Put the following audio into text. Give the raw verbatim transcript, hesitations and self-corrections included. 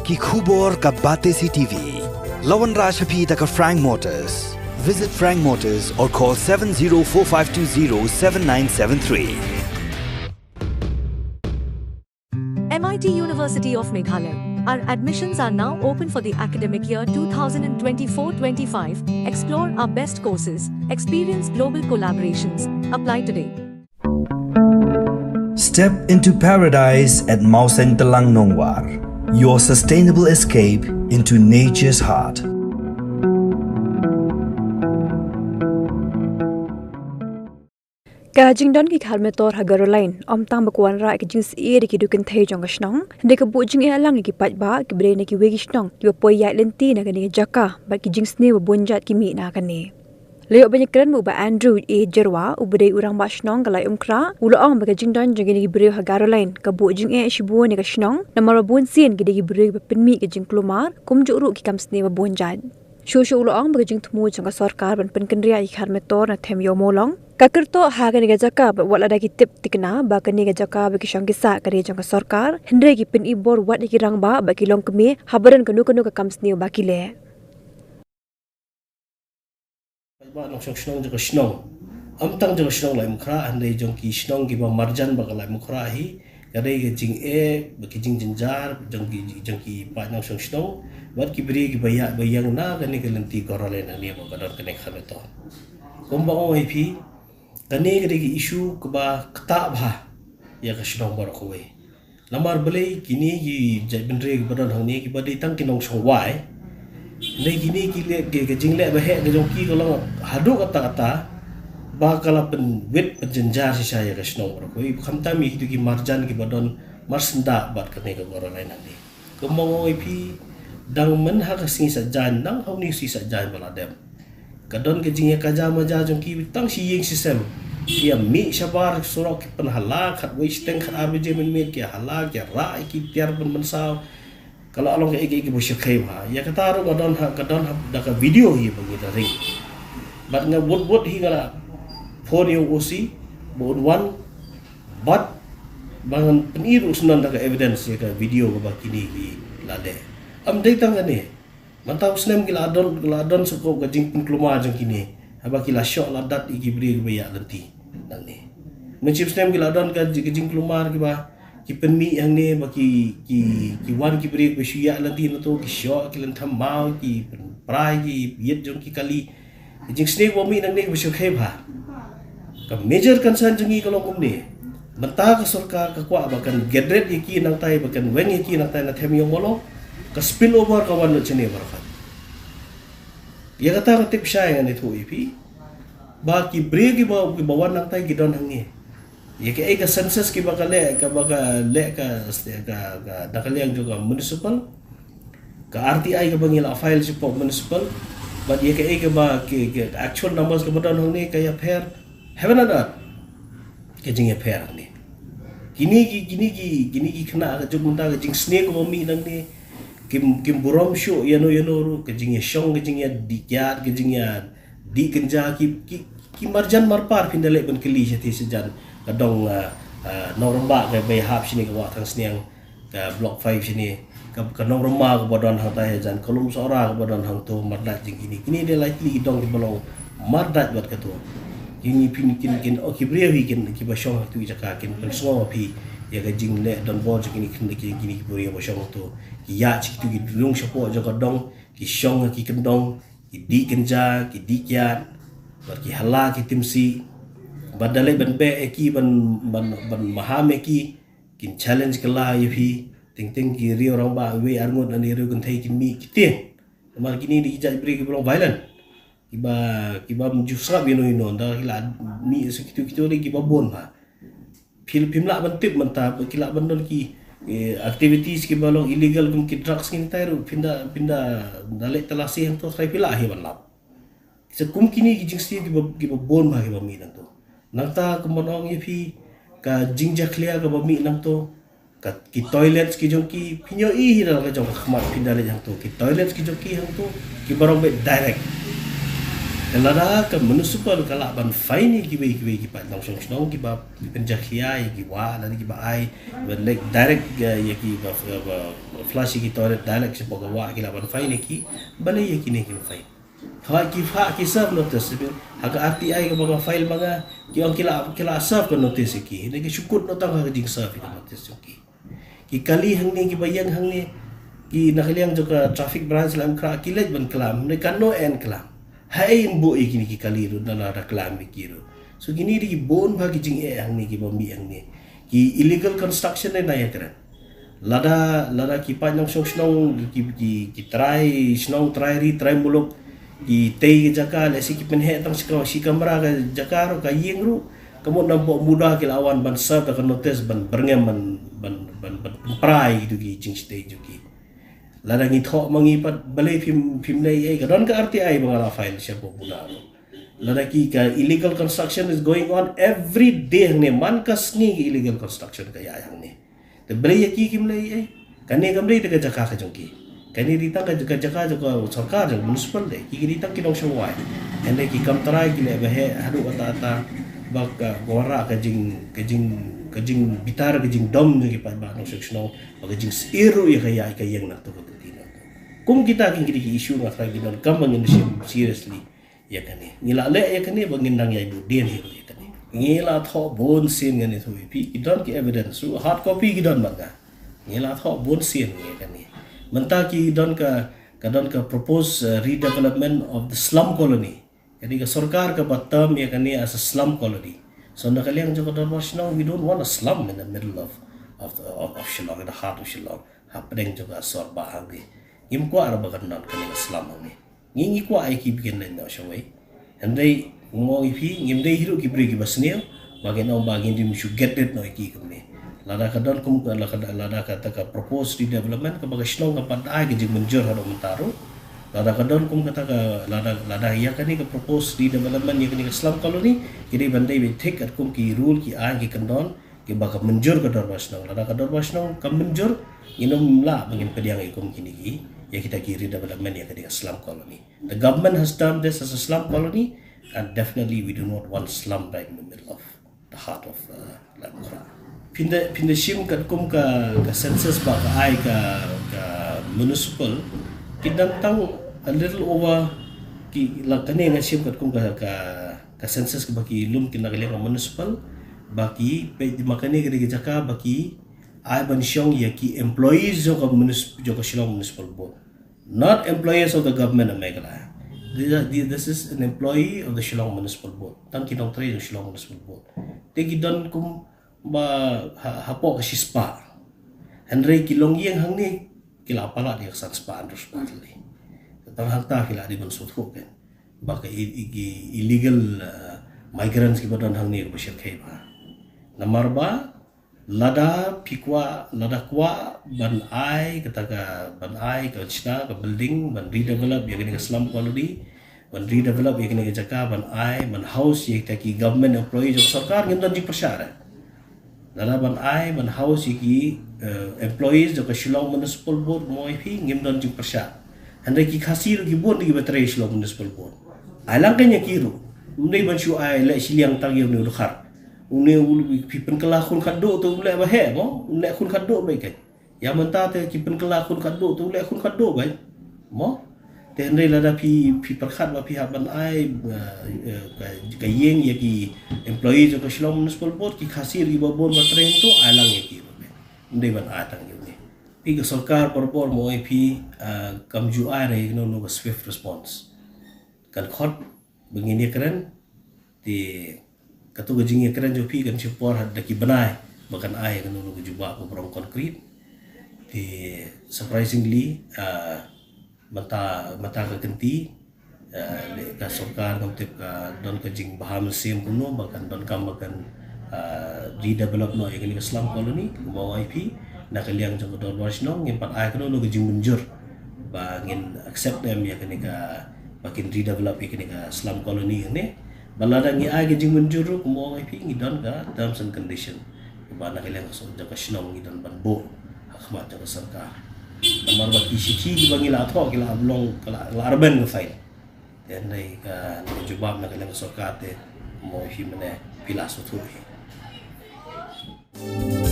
Ki khubor ka Batesi T V. La wanrah sha phi da ka Frank Motors. Visit Frank Motors or call seven zero four five two zero seven nine seven three. M I T University of Meghalaya. Our admissions are now open for the academic year two thousand twenty-four twenty-five. Explore our best courses, experience global collaborations. Apply today. Step into paradise at Mawsyntelang Nongwar. Your sustainable escape into nature's heart. Ka jingdon ki khar metor ha Garo Line ym tang ba ka wanrah ki jingsyier ïa ki dukynthei jong ka shnong, hynrei ka buh jingeh lang ïa ki paidbah kiba dei na kiwei ki shnong kiba poi ïaid lynti na kane ka jaka bad ki jingsniew ba bun jait ki mih na kane. La ïoh ban ïakren bad u Bah Andrew A Jyrwa uba dei u rangbah shnong ka Laitumkhrah, u la ong ba ka jingdon jong kine ki briew ha Garo Line ka buh jingeh shibun ïa ka shnong namar ba bun sien ki dei ki briew kiba pynmih ka jingkulmar kumjuh ruh ki kam sniew ba bun jait. Shuh shuh u la ong ba ka jingthmu jong ka sorkar ban pynkynriah ïa ki khar metor na Them Ïew Mawlong ka kyrteng ha kane ka jaka bad wat lada ki tip thikna ba kane ka jaka ba ki shong ki sah ka dei jong ka sorkar, hynrei ki pyni bor wat ïa ki rangbah ba ki longkmie haba don kano kano ka kam sniew ba ki leh. Paidbah nongshong shnong jong ka shnong, ym tang jong ka shnong Laitumkhrah, hynrei jong ki shnong kiba marjan bad ka Laitumkhrah hi, ka dei ka jingeh bad ki jingjynjar jong ki, jong ki paid nongshong shnong bad ki briew kiba ïa, ba ïeng na kane ka lynti Garo Line hangne ba ka don kane ka khar metor. Kumba ong ïa phi, kane ka dei ka issue kaba ktah bha ïa ka shnong baroh kawei. Namar balei kine ki jaitbynriew kiba don hangne kiba dei tang ki nongshong wai, hynrei kine ki leh, ki, ka jingleh ba heh ka jong ki ka long haduh katta katta ba ka la pynwit pynjynjar shisha ïa ka shnong baroh kawei, khamtam ïa kito ki marjan kiba don marsyndah bad kane ka Garo Line hangne. Kumba ong ïa phi, dang myn ha ka sngi Saitjaiñ, nang ha une u sngi Saitjaiñ ba la dep, ka don ka jingïakajia maja jong ki tang shi ïing shi sem. Ki ïa mih shabar surok, ki pynhala khatwei shiteng khatar baje mynmiet, ki ïa hala, ki ïa rah ïa ki tiar pynmynsaw. Ka la long kaei kaei kaba shyrkhei bha. Ïa kata ruh ka don ha, ka don ha da ka video hi ba ngi da ring. Bad nga wut wut hi nga la phone ïa u O C ba un wan bad ba ngan pyni ruh syndon da ka evidence ïa ka video kaba kine ki la leh. Ym dei tang kane. Mynta u snem ki la don, la don shuh ka jingpynkulmar jong kine, haba ki la shoh la dat ïa ki briew kiba ïaid lynti nangne. Mynshem snem ki la don ka ji-, ka jingkulmar kiba ki pynmih hangne ba ki, ki, ki wan ki briew kiba shu ïaid lynti na to, ki shoh, ki lynthem maw, ki pynprai ki ïit jong ki kali. Ka jingsniew ba mih nangne kaba shyrkhei bha. Ka major concern jong ngi ka long kumne. Mynta ka sorkar ka kwah ba kan get rid ïa ki nangtai, ba kan weng ïa ki nangtai na Them Ïew Mawlong, ka spill over ka wan lut shane baroh. Ïa kata ka tip shai ngan ïathuh ïa phi ba ki briew kiba, kiba wan nangtai ki don hangne. Ïa kaei ka census kiba ka leh, kaba ka leh ka, ka, ka, da ka liang jong ka municipal, ka R T I kaba ngi la file shapoh municipal, bad ïa kaei kaba ki, ki actual numbers kaba don hangne ka ïapher heaven and earth. Ka jingïapher hangne. Kine ki, kine ki, kine ki khynnah ka juk mynta ka jingsniew kaba mih nangne. Kim, kim burom shuh ïano ïano ruh, ka jingïashong, ka jingïadih kiad, ka jingïa dih kynja ki, ki, ki marjan marpar phin da leh ban kylli shatei shajan. Ka dong, ah, ah, nongrymba kaba hap shane ka Wah Thangsniang, ka block five shane. Ka, ka nongrymba kaba don hangtai hajan, ka Lumsohra kaba don hangto, marlait jong kine. Kine dei lai tylli ki dong kiba long marlait bad kato. Kine phin kin, kin, oh, ki briew hi kin, kiba shong ha kitu ki jaka kin pynsngew phi ïa ka jingleh donbor jong kine, kine, kine, kine ki briew ba shong hangto. Ki ïaid sha kitu ki rung shapoh jong ka dong, ki shong ha ki kyndong, ki dih kynja, ki dih kiad, bad ki hala ki timsi, bad da leh ban beh ïa ki ban, ban, ban maham ïa ki, kin challenge kylla ïa phi, teng teng ki riew rangbah wei arngut lane riew kynthei kin mih ki tieng. Namar kine dei ki jait briew kiba long violent. Kiba, kiba ym ju sngap ïano ïano, da ki la mih sha kitu kitu dei kiba bun bha. Phim, phim lah ban tip mynta, ki lah ban don ki, eh, activities kiba long illegal kum ki drugs ki nangtai ruh, phin da, phin da, da leh talasi hangto, trai phi lah hi ban lap. Sa kum kine ki jingsniew kiba, kiba bun bha kiba mih nangto. Nangta kumba ong ïa phi, ka jingjakhlia kaba mih nangto, ka, ki toilets ki jong ki, phin ïohi hi da la ka jong ka khmat phin da leit hangto, ki toilets ki jong ki hangto, kiba rong beit direct. Lada ka municipal ka lah ban fine ïa kiwei kiwei ki paid nongshong shnong kiba pynjakhlia ïa ki wah lane kiba ai ban leh direct ïa ki ba flush ïa ki toilet direct shapoh ka wah ki lah ban fine ïa ki. Balei ïa kine kim fine? Haba ki haba ki serve notice ha ka R T I kaba nga file ma nga, ki ong ki lah ki lah serve ka notice ïa ki. Hynrei ki shu kut noh tang ha ka jingserve ïa ka notice jong ki. Ki kali hangne kiba ïeng hangne, ki na ka liang jong ka traffic branch la Umkhrah ki leit ban klam, hynrei katno en klam? Haei yn buh ïa kine ki kali ruh, na lada klam ïa ki ruh. So kine dei ki bun bha ki jingeh hangne kiba mih hangne. Ki illegal construction ne na ïakren. Lada lada ki paid nongshong shnong, ki ki ki trai shnong, trai ri, trai muluk, ki tei ka jaka, lehse ki pynheh tang shi ka shi kamra ka jaka ruh, ka ïing ruh, ka mut namar ba muda ki la wan ban serve da ka notice ban byrngem ban ban ban ban pynpra ïa kito ki jingshitom jong ki. Lada ngi thoh ma ngi pat, balei phim phim leh ei ei? Ka don ka R T I ba nga la file shapoh muda ruh. Lada ki ka illegal construction is going on every day hangne, man ka sngi ka illegal construction ka ïaid hangne. Te balei ïa ki kim leh ei ei? Kane kam dei te ka jaka ka jong ki. Kane dei tang ka ka jaka jong ka sorkar, jong ka municipal de. Ki dei tang ki nongshong wai. Hynrei ki kam trai, ki leh ba heh haduh katta katta ba ka wanrah ka jing ka jing ka jingbitar, ka jingdom jong ki paidbah nongshong shnong, ba ka jingsyier ruh ïa ka ïaid ka ïeng na kato ka kynti na kato. Kum kita ki dei ki issue nga trai ki donkam ba ngin shim seriously ïa kane. Ngi la leh ïa kane ba ngin dang ïai buh dien hi ruh ïa kane. Ngi la thoh bun sien, ngan ïathuh ïa phi, ki don ki evidence ruh, hard copy ki don bad nga. Ngi la thoh bun sien ïa kane. Mynta ki don ka ka don ka proposed uh, redevelopment of the slum colony. Kane ka sorkar kaba term ïa kane as a slum colony. So na ka liang jong ka dorbar shnong, we don't want a slum in the middle of of, the, of, of Shillong, in the heart of Shillong. Hapdeng jong ka sor ba hangne. Ngim kwah ruh ba kan don kane ka slum hangne. Ngi ngi kwah ïa ki ba kin leit noh shawei. Hynrei nga ong ïa phi, ngim dei hi ruh ki briew kiba sniew ba kin ong ba ngin ym shu get rid noh ïa ki kumne. Lada ka don kum ka lada ka lada kata ka proposed redevelopment kaba ka shnong ka pat ai ka jingmynjur haduh mynta ruh. Lada ka don kum kata ka lada lada ïa kane ka proposed redevelopment ïa kane ka slum colony, ki dei ban dei beit thik katkum ki rule, ki aiñ, ki kyndon kiba ka mynjur ka dorbar shnong. Lada ka dorbar shnong ka mynjur, ngin ym lah ba ngin pdiang ïa kum kine ki, ïa kita ki redevelopment ïa kane ka slum colony. The government has termed this as a slum colony, and definitely we do not want slum right in the middle of the heart of uh, Laitumkhrah. Phin da phin da shim katkum ka ka census ba ka ai ka ka municipal, ki dang tang a little over, ki la kane nga shim katkum ka ka ka census ba ki lum ki na ka liang ka municipal, ba ki peit ma kane ka dei ka jaka ba ki ai ban shong ïa ki employees jong ka municip-, jong ka Shillong Municipal Board. Not employees of the government of Meghalaya. This, this is an employee of the Shillong Municipal Board. Tang ki nongtrei jong Shillong Municipal Board. Te ki don kum ba ha, hapoh ka shispah. Hynrei ki long ïing hangne ki la palat ïa ka san spah hynriew spah tylli. Tang hangta ki la dei ban sngewthuh kan ba ka i, i, ki illegal uh, migrants kiba don hangne kiba shyrkhei bha. Namar ba lada phi kwah, lada kwah ban ai kata ka, ban ai ka shna ka building ban redevelop ïa kane ka slum colony, ban redevelop ïa kane ka jaka, ban ai ban house ïa kita ki government employees jong sorkar, ngim don jingpyrshah re. Lada ban ai ban house ïa ki uh, employees jong ka Shillong Municipal Board, mo ïa phi, ngim don jingpyrshah. Hynrei ki Khasi ruh ki bun kiba trei Shillong Municipal Board. Ai lang kane ïa ki ruh. Ym dei ban shu ai leh shiliang tang ïa une u dkhar. Une u phi pynkylla khun khatduh te u leh ba heh mo, u leh khun khatduh beit kan. Ïa mynta te ki pynkylla khun khatduh te u leh khun khatduh beit mo. Te hynrei lada phi phi pyrkhat ba phi hap ban ai uh, uh, ka, ka ïing ïa ki employees jong ka Shillong Municipal Board, ki Khasi ruh kiba bun ba trei hangto, ai lang ïa ki ruh beit. Ym dei ban ai tang ïa une. Phi ka sorkar barabor mo ïa phi uh, kam ju ai re ïa kano kano ka swift response. Kan khot ba ngin ïakren, te kato ka jingïakren jong phi kan shu por ha da ki bnai ba kan ai kano kano ka jubab ba brong concrete. Te surprisingly uh, mynta mynta ka kynti uh, ka sorkar ngam tip ka don ka jingbha mynsiem kumno ba kan donkam ba kan uh, redevelop noh ïa kane ka slum colony, kumba ong ïa phi na ka liang jong ka dorbar shnong ngim pat ai kano kano ka jingmynjur ba ngin accept em ïa kane ka ba kin redevelop ïa kane ka slum colony kane. Ba lada ngi ai ka jingmynjur ruh kumba ong ïa phi ngi don ka terms and condition ba na ka liang ka shnong jong ka shnong ngi don ban buh ha khmat jong ka sorkar. Namar ba ki shithi kiba ngi la thoh ki la long ka la, la arben ka file. Te nei ka, nei ka jubab na ka liang ka sorkar te mo hi mane pila suthu hi.